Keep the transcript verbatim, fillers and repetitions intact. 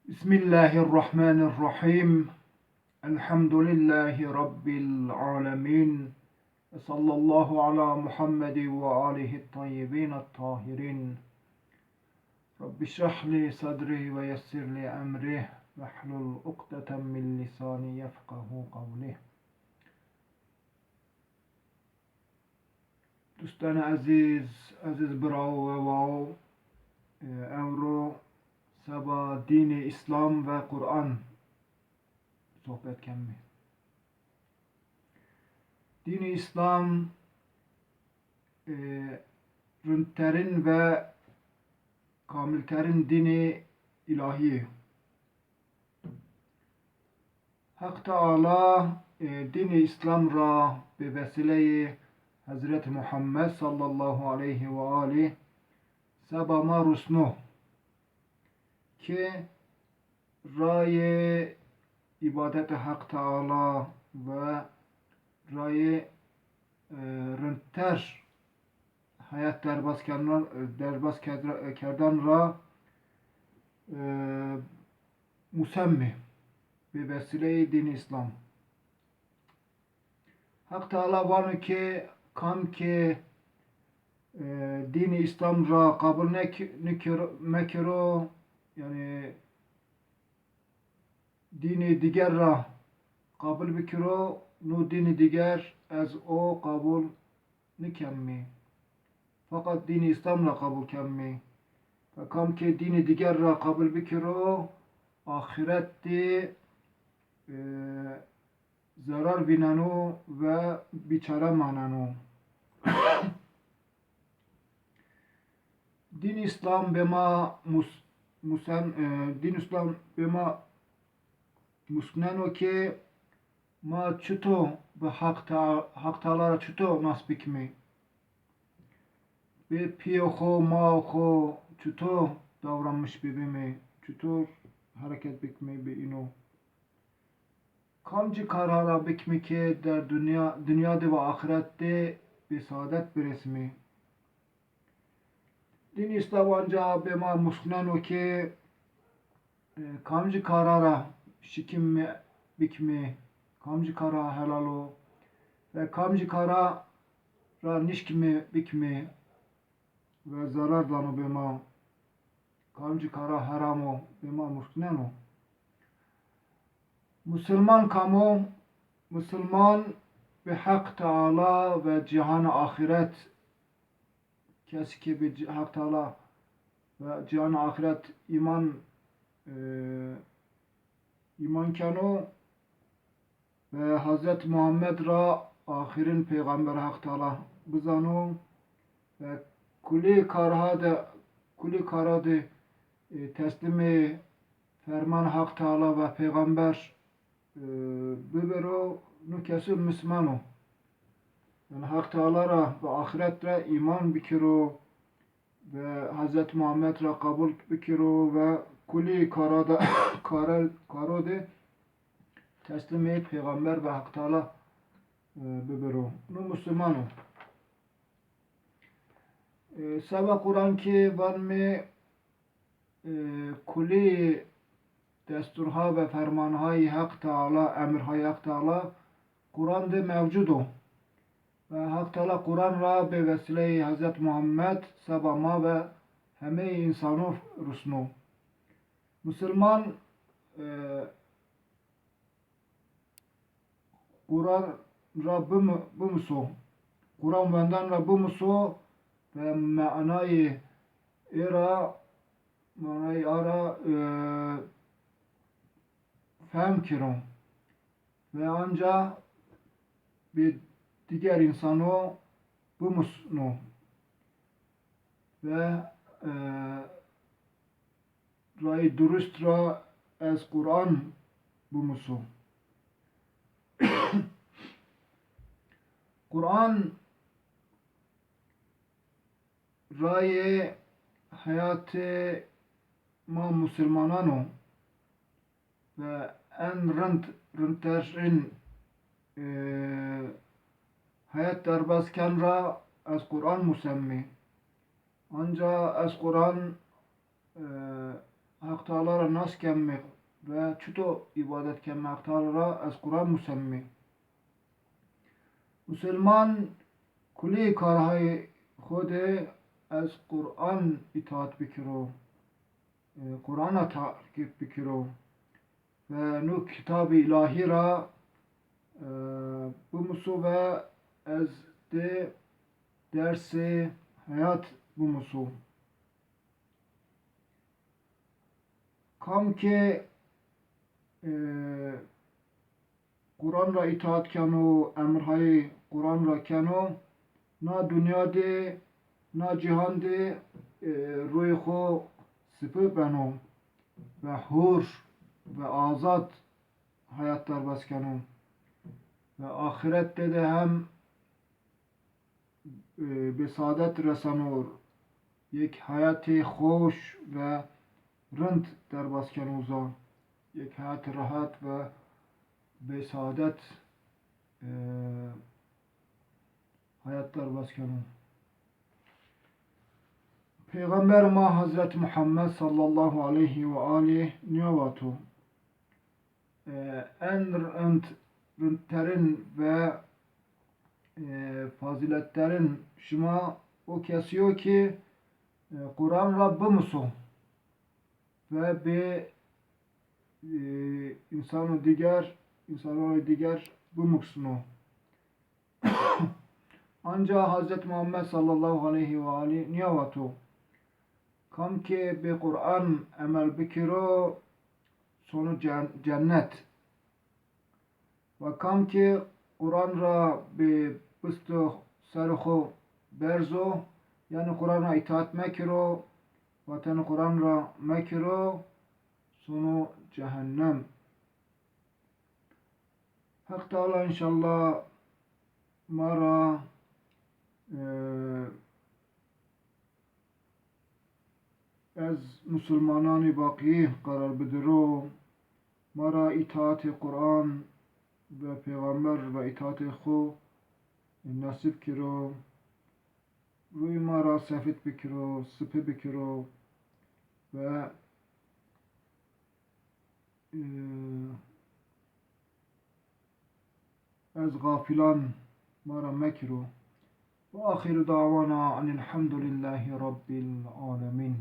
بسم الله الرحمن الرحيم. الحمد لله رب العالمين. وصلى الله على محمد وآله الطيبين الطاهرين. رب اشرح لي صدري ويسر لي أمري واحلل عقدة من لساني يفقهوا قولي. Dustene ezîz, ezîz birawo û wewawo, e, ewro seba dînê Îslam ve Quran sohbet kemî. Dînê Îslam, e, rindterin ve kamilterin dînê îlahî yê. Heq Teala, e, dînê Îslam ra bi vesîleyê Hezret Muhammed sallallahu aleyhi ve alî seba ma rusno ki rayê îbadetê Heq Teala ve rayê, e, rindter heyat derbas kerdan, derbas kerdra-, kerdan ra, e, musemmî bi vesîleyê dînê Îslam. Heq Teala vano ke kam ke, e, dînê Îslam ra qabul nek-, nikir-, mekiro, yanî dînê diger ra qabul bikiro, no dînê diger ez o qabul nikemmî. Feqet dînê Îslam ra qabul kemmî. Ve kam ke dînê diger ra qabul bikiro, axîret de, e, zerar vîneno ve bîçare maneno. Dîn Îslam be ma mus-, musen-, e, dîn Îslam be ma musneno ke ma çito bi Haq Ta-, Haq Teala ra çito nas bikimî? Bi pîyê xo, maê xo çito davranmış bibimî? Çito hereket bikimî bi îno? Kamcî kara ra bikimî ke der dinya, dinya de ve axîret de bi saadet biresimî? Dîn Îslam anca be ma musneno ke, e, kamcî kara ra şikimî bikimî, kamcî kara helal o ve kamcî kara ra nişkimî bikimî ve zerar dano be ma, kamcî kara heram o be ma musneno. Musilman kam o? Musilman bi Heq Teala ve cîhanê axîret, kesî ke bi ci-, Heq Teala ve cîhanê axîret îman, e, îman keno ve Hezret Muhammed ra axîrin peyxamber Heq Teala bizano ve kulî karha de, kulî kara de, e, teslîmê ferman Heq Teala ve peyxamber, e, bibiro, no keso musliman o. Yanî Heq Teala ra ve axîret ra îman bikiro ve Hezret Muhammed ra qabul bikiro ve kulî kara de, kara, karo de teslîmê peyxamber ve Heq Teala, e, bibiro. No musliman o. E, seba Quran ke vanmê, e, kulî desturha ve fermanhayî Heq Teala, emirhayî Heq Teala Quran de mewcud o. Ve Heq Teala Quran ra bi vesîleyê Hezret Muhammed seba ma ve hemeyê însanon rusno. Musilman, e, Quran ra bimu-, bimuso. Quran wendan ra bimuso ve manayê ê ra, manayê a ra, e, fehm kiro. Ve anca bi diger însano bimusno. Ve, e, rayê durust ra ez Quran bimuso. Quran rayê heyatê ma musilmanan o ve en rind, rindterin, e, heyat derbas ken ra ez Quran musemmî. Anca ez Quran, e, Heq Teala ra nas kemmî ve çito îbadet kemmî Heq Teala ra, ez Quran musemmî. Musulman kulî karhayê xo de ez Quran îtaat bikiro, e, Qurana takip bikiro ve nu kitabî îlahî ra, e, bimuso ve ez de dersê heyat bimuso. Kam ke, e, Quran ra îtaat keno, emrhayê Quran ra keno, na dinya de, na cîhan de, e, rûyê xo sipi beno ve hur ve azad heyat derbas keno ve axiret de de hem e, bê saadet reseno, yek heyatê xoş ve rind derbas keno uza. Yek heyatê rehet ve bê saadet, e, heyat derbas keno. Peyxamber ma Hazret Muhammed sallallahu aleyhi ve alih nîya vato, e, en rind, rindterin ve, e, faziletterin şima o kesî yo ki, e, Quran ra bimuso ve bê, e, însano dîger, însananê dîger bimuksino. Anca Hazret Muhammed sallallahu aleyhi ve alih nîya vato, kam ke bê Quran emel bikiro, sono cen-, cennet. Ve kam ke Quran ra bê bisto serê xo berzo, yanî Quran ra îtaat mekiro, vateno Quran ra mekiro, sono cehennem. Heq Teala înşallah ma ra, e, ez musulmananê baqî qerar bidiro, ma ra îtaatê Quran ve Pêxember ve îtaatê xo nesîb kiro, rûyê ma ra sefit bikiro, sipi bikiro ve e, ez xafîlan ma ra mekiro. Ve axiru dawana enilhamdulillahî rabbil alemîn.